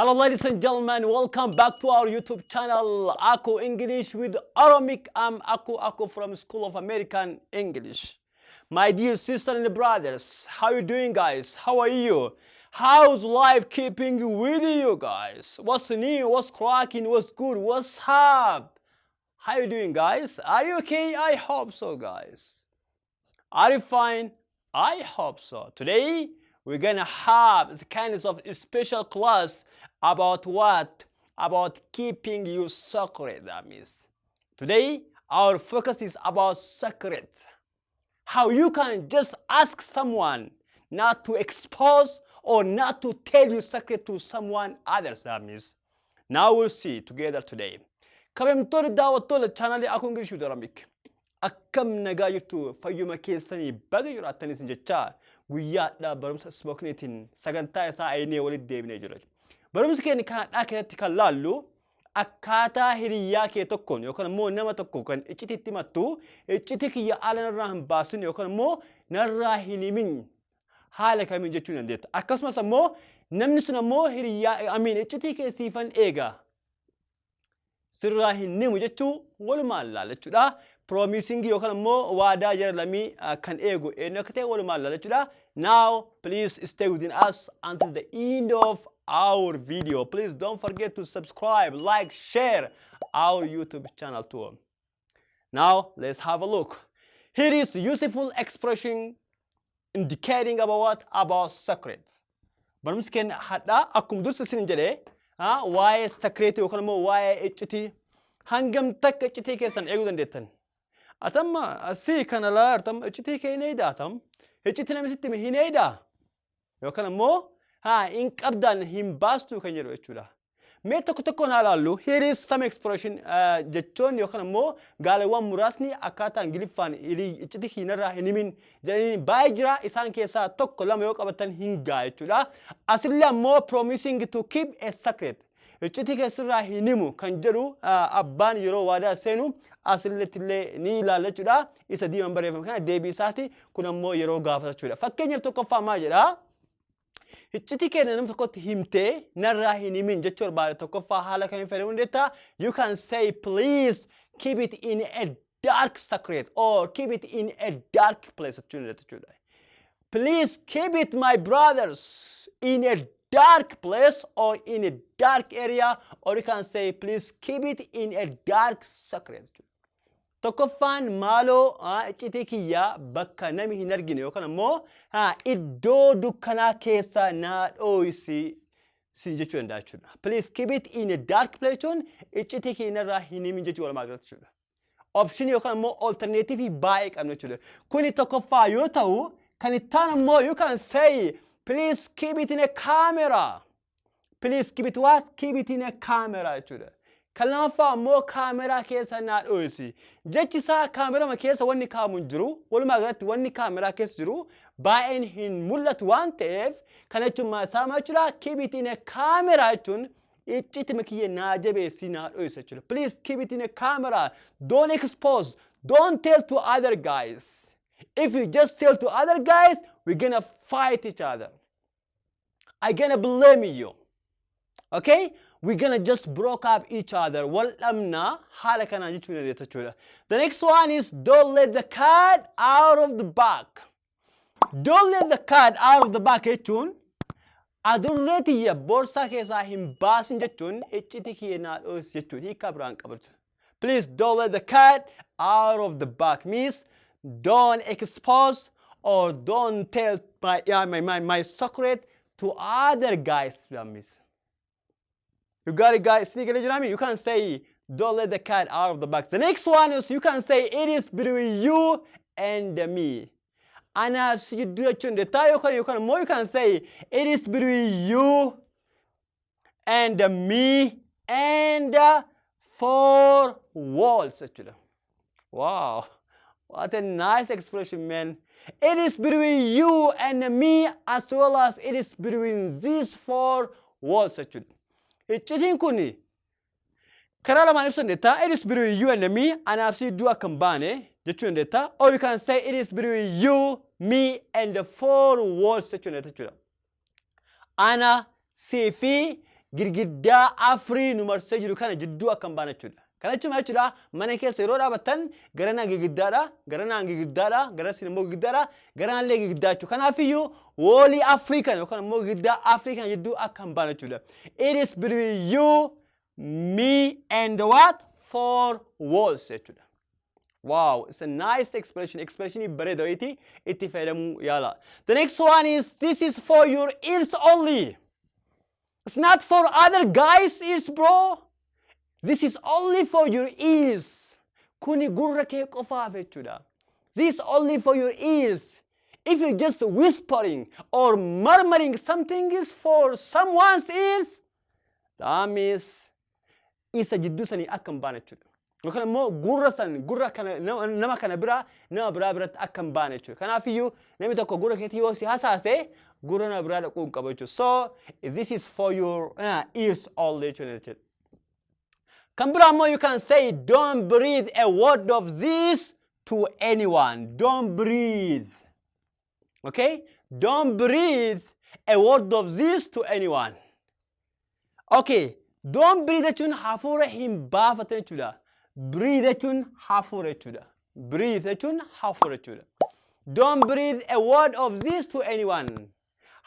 Hello, ladies and gentlemen, welcome back to our YouTube channel, Aku English with Oromic. I'm Aku Aku from School of American English. My dear sister and brothers, how you doing, guys? How are you? How's life keeping with you guys? What's new? What's cracking? What's good? What's up? How you doing, guys? Are you okay? I hope so, guys. Are you fine? I hope so. Today, we're gonna have the kind of special class about what? About keeping you secret, that means. Today, our focus is about secret. How you can just ask someone not to expose or not to tell your secret to someone others, that means. Now we'll see together today. Kabajamtoonni daawwattoota chaanaalii Aku English with Oromic. Akkam nagaa jirtu? Fayyuma keessanii baga jiraattanis jechaa, guyyaadhaa barumsa spokeniitiin sagantaa isaa aynee walitti deebinee jira. Barumsi keenya kan keessatti kan laallu akkaataa hiriyyaa kee tokkoon yookaan immoo nama tokko kan iccitiitti himattu, iccitii kiyya ala narraa hin baasin yookaan immoo narraa hin himin haala kamiin jechuu dandeetta. Akkasumas immoo namni sun immoo hiriyyaa amiin iccitii kee siifan eega, sirraa hin himu jechuu walumaan laalla jechuudha. Promising yookaan immoo waadaa jara lamii kan eegu eenyu akka ta'e walumaan laalla jechuudha. Now please stay within us until the end of our video. Please don't forget to subscribe, like, share our YouTube channel too. Now let's have a look. Here is useful expression indicating about what? About secrets. Barumsi keenya har'aa akkuma dursa isin jedhee waa'ee secret yookaan immoo waa'ee iccitii, hangam takka iccitii keessan eeguu dandeettan. Atamma asii kana laalartam, iccitii kee hin eeydaa atam? Iccitii namni sitti hime hin eeydaa? Yookaan immoo hin qabdaan hin baastu kan jedhu jechuudha. Mee tokko tokkoon haa ilaallu. Here is some expression, jechoonni yookaan immoo gaaleewwan muraasni akkaataa Ingiliffaan iccitii hinarraa hin himin jedhanii baay'ee jira. Isaan keessaa tokko lama yoo qabatan hin ga'a jechuudha. Asillee ammoo promising to keep a secret. Iccitii keessarraa hin himu kan jedhu abbaan yeroo waadaa seenu asirratti illee ni ilaalla jechuudha. Isa diimaan barreeffame kana deebii isaati. Kun ammoo yeroo gaafata jechuudha. Fakkeenyaaf tokkoffaa maal jedhaa? Iccitii keenya nama tokkotti himtee narraa hin himin jechuu barbaade, tokkoffaa haala kamiin fayyadamuu dandeetta? You can say, "Please keep it in a dark secret" or "Keep it in a dark place" jechuu dandeetta jechuudha. "Please keep it, my brothers, in a dark place or in a dark area," or you can say, "Please keep it in a dark secret" jechuudha. Tokkoffaan, maaloo iccitii kiyyaa bakka nami hin argine yookaan immoo iddoo dukkanaa keessa naa dhooysi siin jechuu danda'a jechuudha. "Please keep it in a dark place" jechuun iccitii keenyarraa hin himin jechuu walumaa galatti jechuudha. Option yookaan immoo alternative baay'ee qabna jechuudha. Kuni tokkoffaa yoo ta'u, kan itti aanu immoo you can say, "Please keep it in a camera." Please keep it what? Keep it in a camera jechuudha. Kan lammaffaa immoo kaameraa keessa naa dho'isi. Jechi isaa kaamerama keessa wanni kaa'amu hin jiru. Walumaa galatti wanni kaameraa keessa jiru baay'een hin mul'atu waan ta'eef, kana jechuun isaa maal jechuudha? "Keep it in a camera" jechuun icciitima kiyya naa jabeessi, naa dho'isa jechuudha. Please keep it in a camera. Don't expose. Don't tell to other guys. If you just tell to other guys, we're gonna fight each other. I gonna blame you. Okay? We're gonna just broke up each other. Wal dhabnaa haala kanaan jechuu dandeetta jechuudha. The next one is "Don't let the cat out of the bag." "Don't let the cat out of the bag" jechuun adurree tiyya boorsaa keessaa hin baasin jechuun iccitii kiyya naa dhoosi jechuudha. Hiikaa biraan qabatu. "Please don't let the cat out of the bag" means don't expose or don't tell my, yeah, my secret to other guys. That means. You got it, guys? Sneak it. You can say, "Don't let the cat out of the bag." The next one is you can say, "It is between you and me." Anaaf si jidduu jechuun dandeettaa, yookaan immoo you can say, "It is between you and me and four walls" jechuudha. Wow, what a nice expression, man. It is between you and me as well as it is between these four walls jechuudha. Iccitiin kun karaa lamaan ibsuu dandeetta. "It is between you and me," anaaf si jidduu akka hin baane jechuu dandeetta. Or you can say, "It is between you, me and the four walls" jechuu dandeetta jechuudha. Ana, si fi Girgiddaa afurii nu marsee jiru kana jidduu akka hin baane jechuudha. Kana jechuun maal jechuudha? Mana keessa yeroo dhaabattan garanaan girgiddaadha, garanaan girgiddaadha, garasiin immoo girgiddaadha, garanaallee girgiddaa jechuudha. Kanaafiyyuu wallii afurii kana yookaan immoo girgiddaa afurii kana jidduu akka hin baane jechuudha. It is between you, me and what? Four walls jechuudha. Wow, it's a nice expression. Expression bareeda wayiiti, itti fayyadamuu yaala. The next one is, this is for your ears only. It's not for other guys' ears, bro. This is only for your ears. Kuni gurra kee qofaaf jechuudha. This is only for your ears. If you're just whispering or murmuring something is for someone's ears, that means isa jidduu sanii akka hin baane jechuudha. Yookaan immoo gurra san gurra kana nama kana biraa nama biraa biratti akka hin baane jechuudha. Kanaafiyyuu namni tokko gurra keetii yoo si hasaase, gurra nama biraa dhaquu hin qabu jechuudha. So this is for your ears only jechuudha. Kan biraa immoo you can say, "Don't breathe a word of this to anyone." Don't breathe. Okay? Don't breathe a word of this to anyone. Okay. Don't breathe jechuun hafuura hin baafatan jechuudha. Breathe jechuun hafuura jechuudha. Breathe jechuun hafuura jechuudha. Don't breathe a word of this to anyone.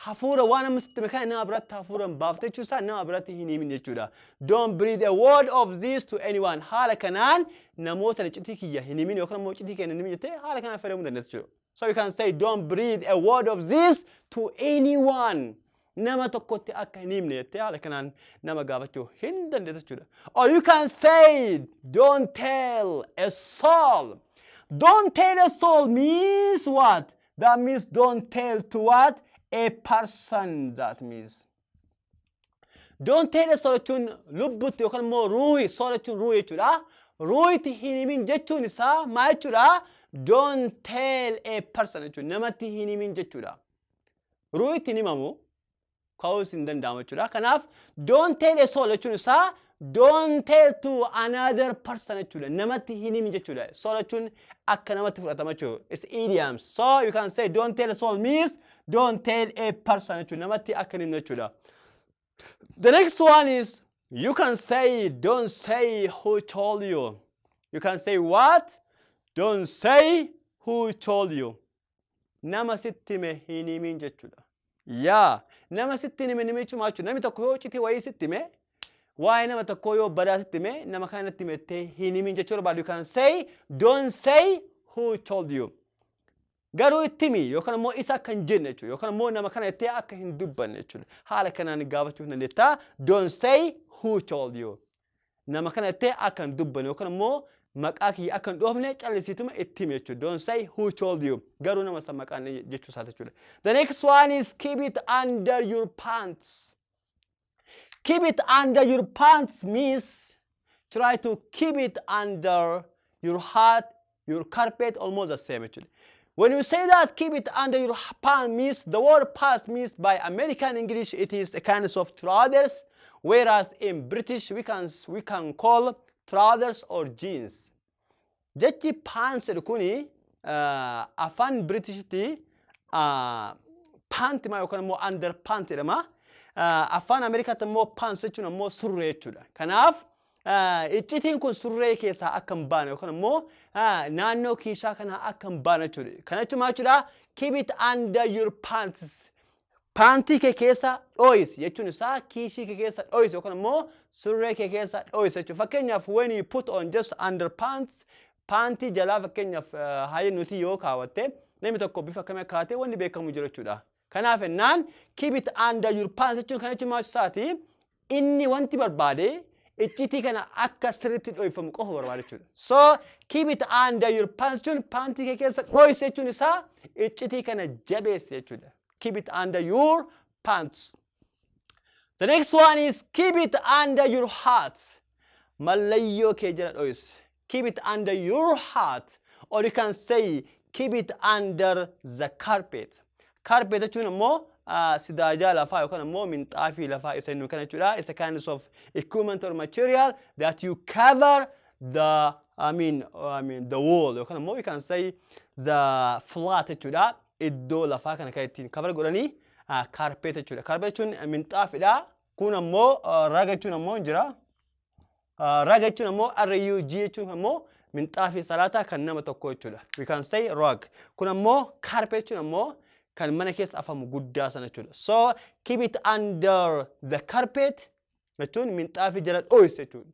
Hafuura waan amma sitti kana nama biratti hafuura hin baafte jechuun isaa nama biratti hin himin jechuudha. Don't breathe a word of this to anyone. Haala kanaan namoota iccitii kiyya hin himin yookaan immoo iccitii keenya hin himin jettee haala kanaan fayyadamuu dandeessa jechuudha. So you can say, "Don't breathe a word of this to anyone." Nama tokkotti akka hin himne jettee haala kanaan nama gaafachuu hin dandeessa jechuudha. Or you can say, "Don't tell a soul." Don't tell a soul means what? That means don't tell to what? A person, that means. Don't tell a soul jechuun lubbutti yookaan immoo ruuhi, soul jechuun ruuhi jechuudha. Ruuhitti hin himin jechuun isaa maal jechuudha? Don't tell a person jechuudha. Namatti hin himin jechuudha. Ruuhitti hin himamu, ka'uus hin danda'amu jechuudha. Kanaaf don't tell a soul jechuun isaa don't tell to another person jechuudha. Namatti hin himin jechuudha. Soul jechuun akka namatti fudhatama jechuudha. It's idioms. So you can say, don't tell a soul means don't tell a person jechuudha. Namatti akka hin himne jechuudha. The next one is, you can say, "Don't say who told you." You can say what? Don't say who told you. Nama sitti hime hin himin jechuudha. Yaa, nama sitti hime hime jechuun maal jechuudha? Namni tokko yoo iccitii wayii sitti hime, waa'ee nama tokkoo yoo badaa sitti hime, nama kanatti himettee hin himin jechuu barbaadu. You can say, "Don't say who told you." Garuu itti himi yookaan immoo isa akka hin jenne jechuudha. Yookaan immoo nama kana jettee akka hin dubbanne jechuudha. Haala kanaan gaafachuu dandeetta. Don't say who told you. Nama kana jettee akka hin dubbanne yookaan immoo maqaa kiyya akka hin dhoofne callisiituma itti himi jechuudha. Don't say who told you. Garuu nama san maqaan jechuu isaati jechuudha. The next one is, keep it under your pants. Keep it under your pants means try to keep it under your hat, your carpet, almost the same actually. When you say that keep it under your pants means, the word pants means, by American English it is a kind of trousers, whereas in British we can call trousers or jeans. Jechi pants jedhu kuni afaan Britishitti pant ma yookaan immoo under pant jedhama. Afaan Ameerikaatti immoo pants jechuun immoo surree jechuudha. Kanaaf iccitiin kun surree keessaa akka hin baane yookaan immoo naannoo kiishaa kanaa akka hin baane jechuudha. Kana jechuun maal jechuudha? Keep it under your pants. Paantii kee keessa dho'isi jechuun isaa kiishii kee keessa dho'isi yookaan immoo surree kee keessa dho'isi jechuudha. Fakkeenyaaf, when you put on just under pants, paantii jalaa fakkeenyaaf hayi nuti yoo kaawwatte, namni tokko bifa akkamii akka kaawwate wanni beekamu jira jechuudha. Kanaaf ennaan keep it under your pants jechuun kana jechuun maal isaati? Inni wanti barbaade iccitii kana akka sirriitti dho'ifamu qofa barbaada jechuudha. So keep it under your pants jechuun paantii kee keessa dho'isi jechuun isaa iccitii kana jabeessi jechuudha. Keep it under your pants. The next one is, keep it under your hat. Mallayyoo kee jala dho'isi. Keep it under your hat. Or you can say, keep it under the carpet. Carpet jechuun immoo sidaajaa lafaa yookaan immoo minxaafii lafaa isa inni kana jechuudha. It's a kind of equipment or material that you cover the I mean the wall yookaan immoo you can say the flat jechuudha. Iddoo lafaa kana kan ittiin cover godhanii carpet jechuudha. Carpet jechuun minxaafidha. Kun ammoo rug jechuun ammoo hin jira. Rug jechuun ammoo RUG jechuun ammoo minxaafii salaataa kan nama tokko jechuudha. We can say rug. Kun ammoo carpet jechuun ammoo kan mana keessa afamu guddaa sana jechuudha. So "keep it under the carpet" jechuun minxaafii jala dho'ise jechuudha.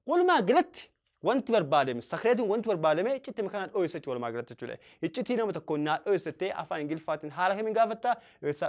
Walumaa galatti wanti barbaadame, secretiin wanti barbaadame iccitii kana dho'ise jechuudha walumaa galatti jechuudha. Iccitii nama tokko naa dho'ise afaan Ingiliffaatiin haala kamiin gaafatta?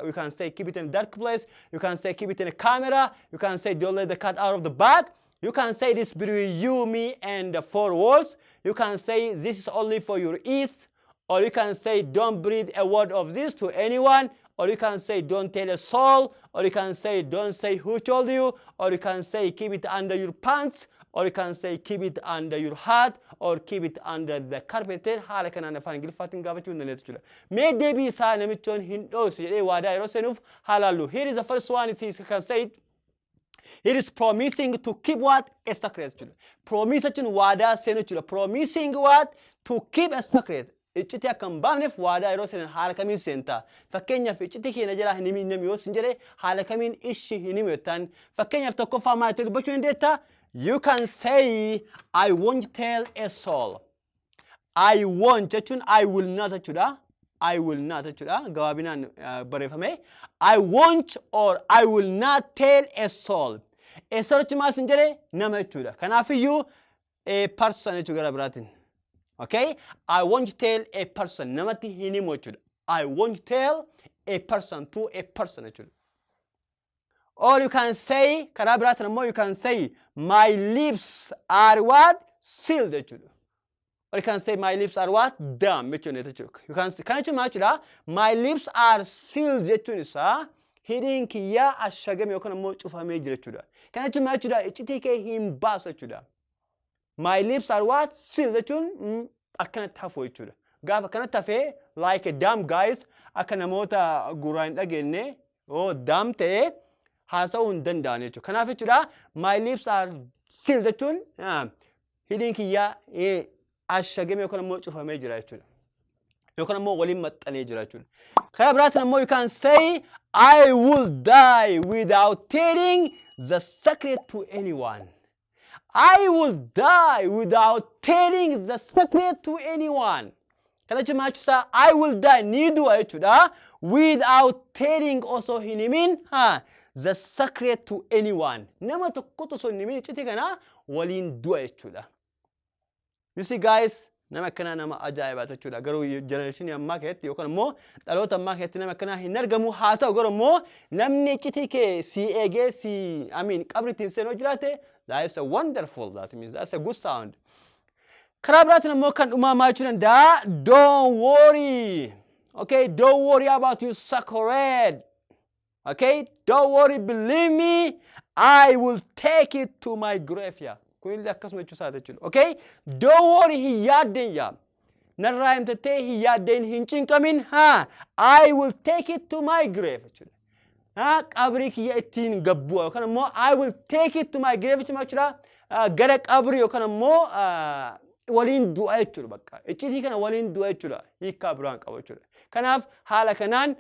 You can say "keep it in a dark place", you can say "keep it in a camera", you can say "don't let the cat out of the bag". You can say "this between you, me and the four walls". You can say "this is only for your ears". Or you can say "don't breathe a word of this to anyone". Or you can say "don't tell a soul". Or you can say "don't say who told you". Or you can say "keep it under your pants". Or you can say "keep it under your hat". Or "keep it under the carpet". Haala kanaan afaan Ingiliffaatiin gaafachuu hin dandeettu jechuudha. Mee deebii isaa namichoon hin dhoosu jedhee waadaa yeroo seenuuf haalaallu. Here is the first one, is he can say it. He is promising to keep what? A secret jechuudha. Promise jechuun waadaa seenuu jechuudha. Promising what? To keep a secret. Iccitii akka hin baafneef waadaa yeroo seenan haala kamiin seentaa? Fakkeenyaaf, iccitii keenya jalaa hin himin namni yoo sin jedhe, haala kamiin ishi hin himu jettaan? Fakkeenyaaf, tokkoffaa maal itti dubbachuu dandeetta? You can say "I won't tell a soul". "I won't" jechuun "I will not" jechuudha. "I will not" jechuudha. Gabaabinaan barreeffame. "I won't" or "I will not tell a soul". A soul jechuun maal sin jedhe? Nama jechuudha. Kanaafiyyuu "a person" jechuu gara biraatiin. Okay? "I won't tell a person". Namatti hin himu jechuudha. "I won't tell a person", "to a person" jechuudha. Or you can say, karaa biraatiin ammoo, you can say "my lips are what? Sealed" jechuudha. Or you can say "my lips are what? Dumb" jechuudha jechuudha. You can say, kana jechuun maal jechuudha? "My lips are sealed" jechuun isaa hidhiin kiyyaa ashagame yookaan ammoo cufamee jira jechuudha. Kana jechuun maal jechuudha? Iccitii kee hin baasu jechuudha. "My lips are what? Sealed" jechuun akkanatti hafu jechuudha. Gaafa akkanatti hafee, like a dumb guys, akka namoota gurraan hin dhageenye oo dumb ta'ee haasa'uu hin danda'an jechuudha. Kanaaf jechuudha, "my lips are sealed" jechuun hidhiin kiyyaa ashagame yookaan ammoo cufamee jira jechuudha. Yookaan ammoo waliin maxxanee jira jechuudha. Karaa biraatiin ammoo you can say "I will die without telling the secret to anyone". "I will die without telling the secret to anyone". Kana jechuun maal jechuudha? "I will die", ni du'a jechuudha. "Without telling", osoo hin himin, ha, "the secret to anyone". Nama tokkotu osoo hin himin iccitii kana waliin du'a jechuudha. You see guys, nama akkanaa nama ajaa'ibaa jechuudha. Garuu generationii ammaa keessatti yookaan immoo dhaloota ammaa keessatti nama akkanaa hin argamu. Haa ta'u garuu immoo namni iccitii kee si eegee si, I mean, qabri ittiin seenuu jiraate, that is a wonderful, that means that's a good sound. Karaa biraatiin ammoo kan dhumaa maal jechuu danda'a? Don't worry. Okay, don't worry about your secret. Okay, don't worry, believe me, I will take it to my grave. Yeah. Kunillee akkasuma jechuu isaati jechuudha. Okay, don't worry, hin yaaddeen yaa. Narraa himtattee hin yaaddeen, hin cinqamin, haa, "I will take it to my grave" jechuudha. Haa, qabrii kiyya ittiin gabbu'a yookaan immoo "I will take it to my grave" jechuudha. Gara qabrii yookaan immoo waliin du'a jechuudha bakka. Iccitii kana waliin du'a jechuudha. Hiikkaa biraan qaba jechuudha. Kanaaf haala kanaan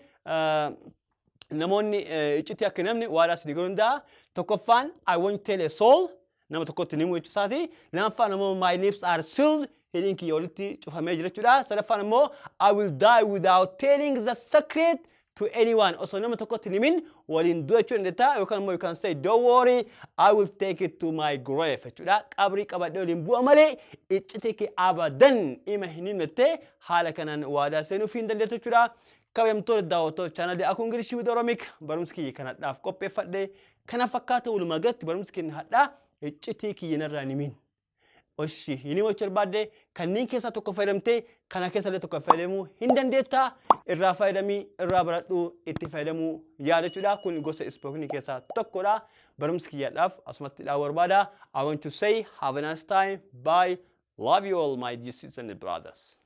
namoonni iccitii akka namni waadaa sadii galuu danda'a. Tokkoffaan "I won't tell a soul", nama tokkotti himu jechuu isaati. Lammaffaan immoo "my lips are sealed", hidhiin kiyya walitti cufamee jira jechuudha. Sadaffaan immoo "I will die without telling the secret to anyone", osoo nama tokkotti hin himin waliin du'a jechuu dandeetta, yookaan immoo you can say "don't worry, I will take it to my grave" jechuudha. Qabrii qabadhee waliin bu'a malee iccitii kee abadan ima hin himnettee haala kanaan waadaa seenuuf hin dandeettu jechuudha. Kabajamtoota daawwattoota chaanalii Akuu English with Oromic, barumsi kiyya kan hadhaaf qopheeffadhe kana fakkaata. Walumaa galatti barumsi keenya hadhaa iccitii kiyya narraa hin himin. Oshi hin himachuu barbaadde, kanneen keessaa tokko fayyadamtee kana keessa illee tokko fayyadamuu hin dandeettaa. Irraa fayyadamii, irraa baradhuu, itti fayyadamuu yaadachuudha. Kun gosa spokenii keessaa tokkodha. Barumsi kiyyaadhaaf asumatti dhaabuu barbaada. I want to say have a nice time. Bye. Love you all, my dear sisters and brothers.